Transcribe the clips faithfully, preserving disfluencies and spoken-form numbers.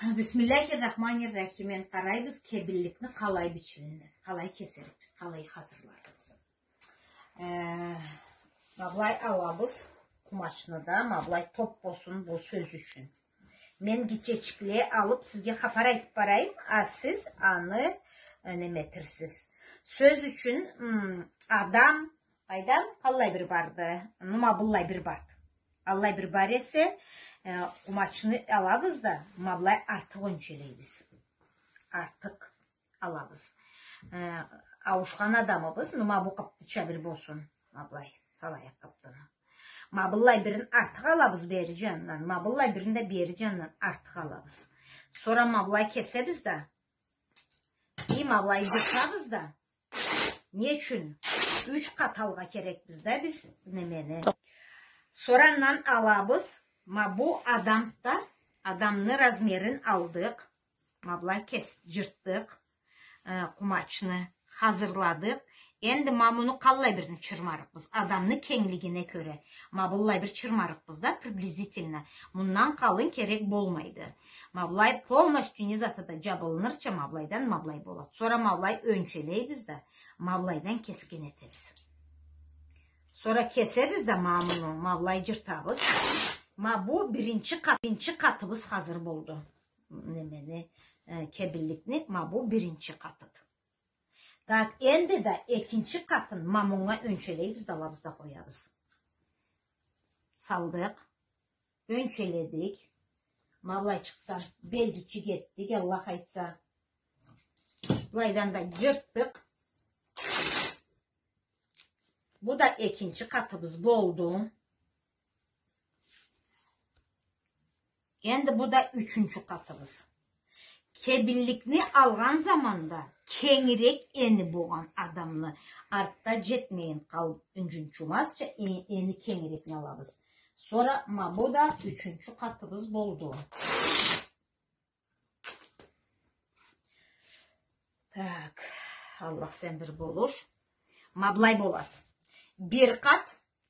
Бисмиллахир-рахманир-рахим. Энди къарайбыз, кебинликни къалай бичилинеди, къалай кесерикбиз, къалай хазырларыкъбыз. Э, ма былай алабыз къумачны да, ма былай топ болсун бу сёз ючюн. Мен гитчечикле алып сизге хапар айтып барайым, а сиз аны, э, неме этерсиз. Сёз ючюн, м, адам, къайдан, къаллай бир барды, ну, ма быллай бир барды. Аллай бир бар эсе, э, къумачны алабыз да, ма былай артыкъ ёнчелейбиз. Артыкъ алабыз. Э, ауушхан адамыбыз, ну, ма бу къыптыча бир болсун. Ма былай, салайыкъ къыптыны. Ма быллай бирин артыкъ алабыз бери джанындан, ма быллай бирин да бери джанындан артыкъ алабыз. Сора ма былай кесебиз да, и ма былай джыртабыз да. Не ючюн? Юч къат алгъа керекбиз да биз немени. Сора андан алабыз, ма бу адам да, адамны размерин алдыкъ. Ма былай кес-, джыртдыкъ, э, къумачны хазырладыкъ. Энди ма муну къаллай бирин чырмарыкъбыз. Адамны кенглигине кёре. Ма быллай бир чырмарыкъбыз да, приблизительно. Мындан къалын керек болмайды. Ма былай полностью не заты да джабылынырча ма былайдан ма былай болады. Сора ма былай ёнчелейбиз да, ма былайдан кесген этебиз. Сора кесебиз да ма муну, ма былай джыртабыз. Ма бу биринчи къат-, биринчи къатыбыз хазыр болду. Немени, э, кебинликни, ма бу биринчи къатыды. Так, энди да экинчи къатын ма мунга ёнчелейбиз да алабыз да къоябыз. Салдыкъ, ёнчеледик. Ма былайчыкъдан белгичик этдик, Аллах айтса. Былайдан да джыртдыкъ. Бу да экинчи къатыбыз болду. Энди бу да ючюнчю къатыбыз. Кебинликни алгъан заманда кенгирек эни болгъан адамны, артда джетмейин къалып, ынжынчумазча э-, эни кенгирекни алабыз. Сора ма бу да ючюнчю къатыбыз болду. Так, Аллах, сен бир болуш. Ма былай болады. Бир къат,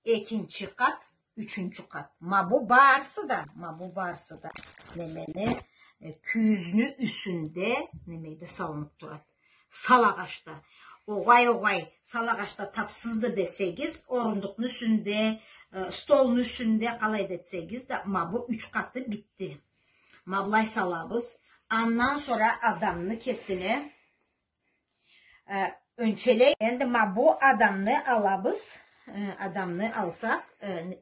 экинчи къат, ючюнчю къат. Ма бу барысы да, ма бу барысы да немени, э, кюйюзню юсюнде немеде салынып турады. Сал агъачда. Огъай, огъай, сал агъачда тапсызды десегиз, орундукъну юсюнде, э, столну юсюнде, къалай да этсегиз да, ма бу юч къаты битди. Ма былай салабыз. Андан сора адамны кесине, э, ёнчелей. Энди ма бу адамны алабыз. Э, адамны алсакъ, э,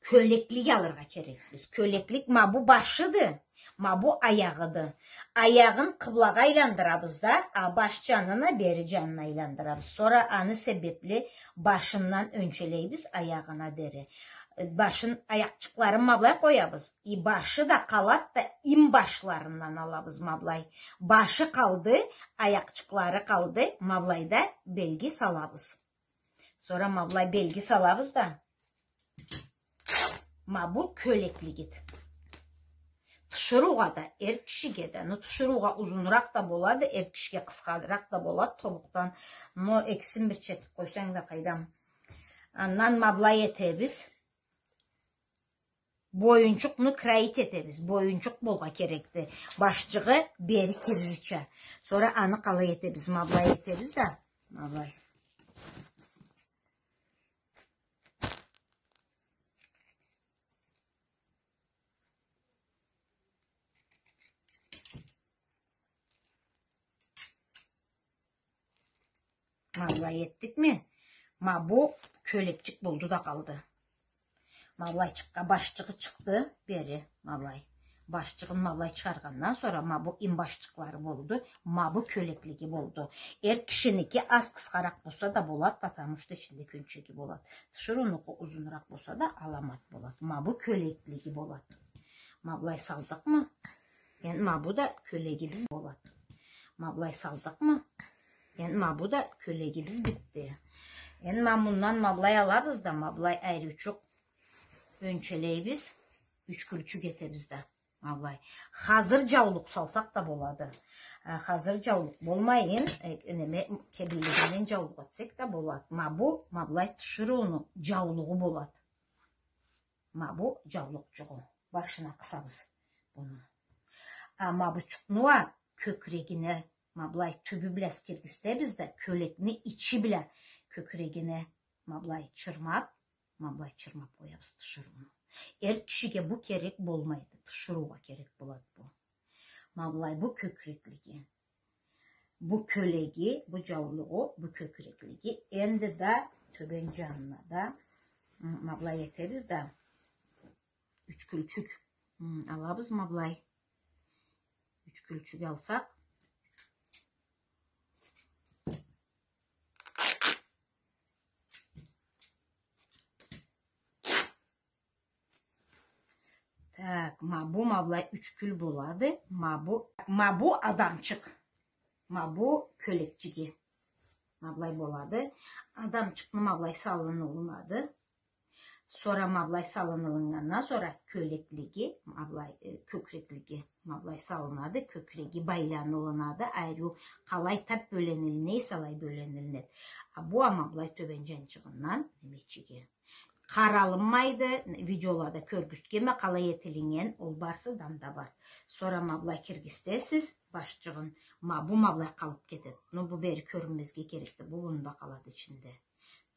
кёлеклик алыргъа керекбиз. Кёлеклик ма бу башыды, ма бу аягъыды. Аягъын къыблагъа айландырабыз да, а баш джанын а бери джанына айландырабыз. Сора аны себепли башындан ёнчелейбиз аягъына дери. Башын, аякъчыкъларын ма былай къоябыз. И башы да къалады да, имбашларындан алабыз ма былай. Башы къалды, аякъчыкълары къалды, ма былайда белги салабыз. Сора ма былай белги салабыз да. Ма бу кёлеклигиди. Тиширыугъа да, эр кишиге да. Ну, тиширыугъа узунуракъ да болады, эр кишиге къысхаракъ да болады тобукъдан. Но экисин бирча этип къойсанг да къайдам. Андан ма былай этебиз. Боюнчукъну кроить этебиз. Боюнчукъ болгъа керекди. Башчыгъы бери кирирча. Сора аны къалай этебиз? Ма былай этебиз да. Ма былай. Ма былай этдикми? Ма бу кёлекчик болду да къалды. Ма былайчыкъгъа башчыгъы чыкъды бери, ма былай. Башчыгъын ма былай чыгъаргъандан сора ма бу имбашчыкълары болду, ма бу кёлеклиги болду. Эр кишиники аз къысхаракъ болса да болад, потому что ичинде кёнчеги болад. Тиширыунуку узунуракъ болса да аламат болад. Ма бу кёлеклиги болад. Ма былай салдыкъмы? Энди ма бу да кёлегибиз болад. Ма былай салдыкъмы? Энди ма бу да кёлегибиз битди. Энди ма мындан ма былай алабыз да, ма былай айрычыкъ ёнчелейбиз, юч кюлчюк этебиз да. Ма былай. Хазыр джаулукъ салсакъ да болады. А, хазыр джаулукъ болмайын, э, неме, кебинлигинден джаулукъ этсек да болад. Ма бу, ма былай тиширыуну джаулугъу болад. Ма бу джаулукъчугъу. Башына къысабыз муну. А ма бучукъну уа кёкюрегине, ма былай тюбю бла киргизтебиз да, кёлекни ичи бла кёкюрегине ма былай чырмап, ма былай чырмап къоябыз тиширыуну. Эр кишиге бу керек болмайды, тиширыугъа керек болады бу. Ма былай бу кёкюреклиги, бу кёлеги, бу джаулугъу, бу кёкюреклиги. Энди да тёбен джанына да, м, ма былай этебиз да, ючкюлчюк, м, алабыз ма былай. Ючкюлчюк алсакъ, так, ма бу ма былай ючкюл болады. Ма бу, ма бу адамчыкъ. Ма бу кёлекчиги. Ма былай болады. Адамчыкъны ма былай салынылынады. Сора ма былай салынылыннгандан сора кёлеклиги, ма былай, э, кёкюреклиги ма былай салынады, кёкюреги байланылынады, айры къалай тап бёленилине эсе, алай бёленилинеди. А бу а ма былай тёбен джанчыгъындан немечиги. Къаралынмайды, видеолада кёргюзтгенме къалай этилиннген, ол барысы да анда бар. Сора ма былай киргизтесиз башчыгъын, ма бу ма былай къалып кетеди. Ну, бу бери кёрюнмезге керекди, бу мында къалады ичинде.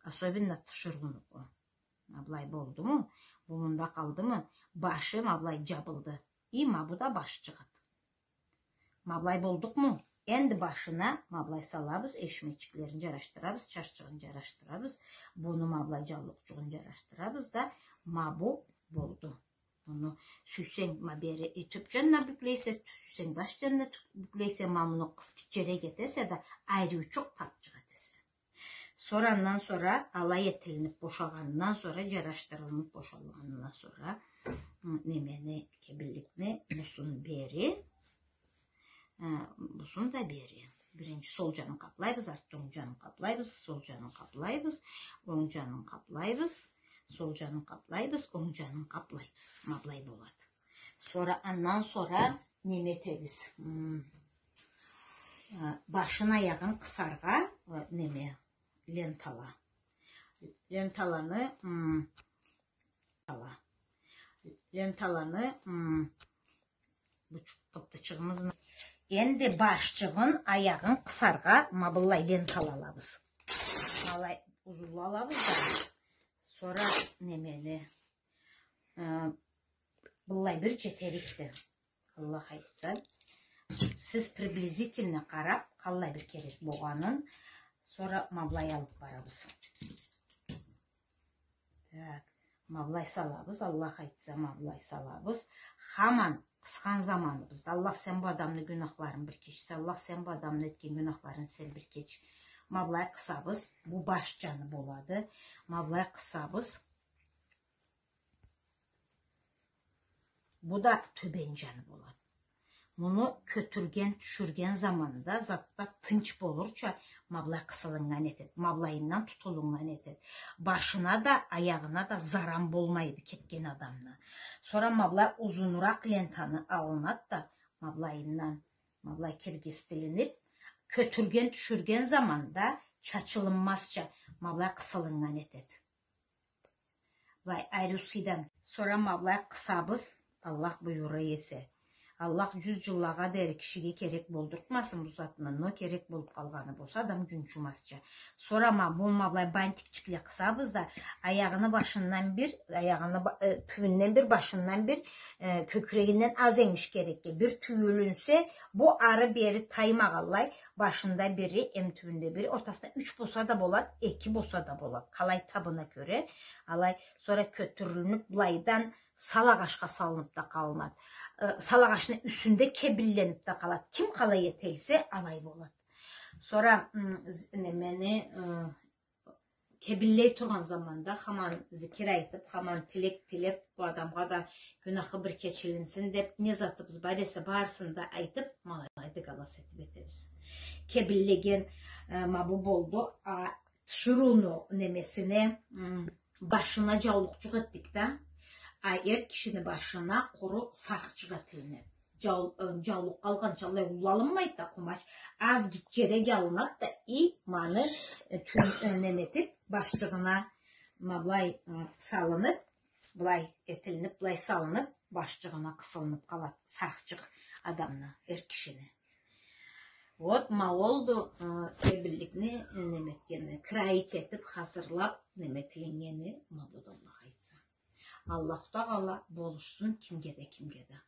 Особенно тиширыунукъу. Ма былай болдуму? Бу мында къалдымы? Башы ма былай джабылды. И ма бу да башчыгъыды. Ма былай болдукъму? Энди башына ма былай салабыз, эшмечиклерин джарашдырабыз, чаччыгъын джарашдырабыз. Буну ма былай джаулукъчугъун джарашдырабыз да, ма бу болду. Муну сюйсенг ма бери, э, тюп джанына бюклейсе, сюйсенг баш джанына тю-, бюклейсе, ма муну къысхачаракъ этесе да, айрыучукъ тапчыкъ этесе. Сора андан сора алай этилинип бошагъандан сора, джарашдырылынып бошалгъандан сора, м, немени, кебинликни бусун бери, э, бусун да бери. Биринчи сол джанын къаплайбыз, артда онг джанын къаплайбыз, сол джанын къаплайбыз, онг джанын къаплайбыз, сол джанын къаплайбыз, онг джанын къаплайбыз. Ма былай болады. Сора, андан сора неме этебиз? М, э, башын, аягъын къысаргъа, э, неме, лентала. Ленталаны, м, ала. Ленталаны, м, бучукъ къыпчыкъчыгъыбызны. Энди башчыгъын, аягъын къысаргъа ма быллай лентала алабыз. Ма былай узунла алабыз да. Сора немени, э, быллай бир джетерикди. Аллах айтса, сиз приблизительно къарап, къаллай бир керек болгъанын, сора ма былай алып барабыз. Так, ма былай салабыз, Аллах айтса, ма былай салабыз. Хаман къысхан заманыбызда, Аллах, сен бу адамны гюнахларын бир кечсе, Аллах, сен бу адамны этген гюнахларын сен бир кеч. Ма былай къысабыз, бу баш джаны болады. Ма былай къысабыз. Бу да тёбен джаны болады. Муну кётюрген, тюшюрген заманда затда тынч болурча ма былай къысылыннган этеди, ма былайындан тутулуннган этеди. Башына да, аягъына да заран болмайды кетген адамны. Сора ма былай узунуракъ лентаны алынады да, ма былайындан, ма былай киргизтилинип, кётюрген, тюшюрген заманда чачылынмазча ма былай къысылыннган этеди. Былай, айры сыйдан. Сора ма былай къысабыз, Аллах буюра эсе. Аллах джюз джыллагъа дери кишиге керек болдуртмасын бу затны, но керек болуп къалгъаны болса, адам джунчумазча. Сора ма бу, ма былай бантикчикле къысабыз да, аягъыны башындан бир, аягъыны ба-, э, тюбюнден бир, башындан бир, э, кёкюрегинден аз энгиш керекди. Бир тюйюлюнсе, бу ары-бери таймагъанлай, башында бири, эм тюбюнде бири, ортасында юч болса да болад, эки болса да болад. Къалай табына кёре, алай. Сора кётюрюлюнюп, былайдан сал агъачха салынып да къалынад. Э, сал агъачны юсюнде кебинленип да къалад. Ким къалай этелсе, алай болад. Сора, м, з-, немени, э, кебинлей тургъан заманда хаман зикир айтып, хаман тилек тилеп, бу адамгъа да гюнахы бир кечилинсин деп, не затыбыз бар эсе, барысын да айтып, ма алай дыгалас этип этебиз. Кебинлеген, э, ма бу болду. А тиширыуну немесине, м, башына джаулукъчукъ этдик да, а эр кишини башына къуру сархчыкъ этилинеди. Джау-, э, джаулукъ алгъанча аллай уллу алынмайды да къумач, аз гитчерек алынады да, и муну, э, тюн, э, неме этип, башчыгъына ма былай, э, салынып, былай этилинип, былай салынып, башчыгъына къысылынып къалады сархчыкъ. адамны, эр кишини. Вот ма олду, э, эбликни, э, неме этгени, кроить этиб, хазырлаб, неме этилингени, ма буду, Аллах айтса. Аллаху Тагъала болушсун кимге да, кимге да.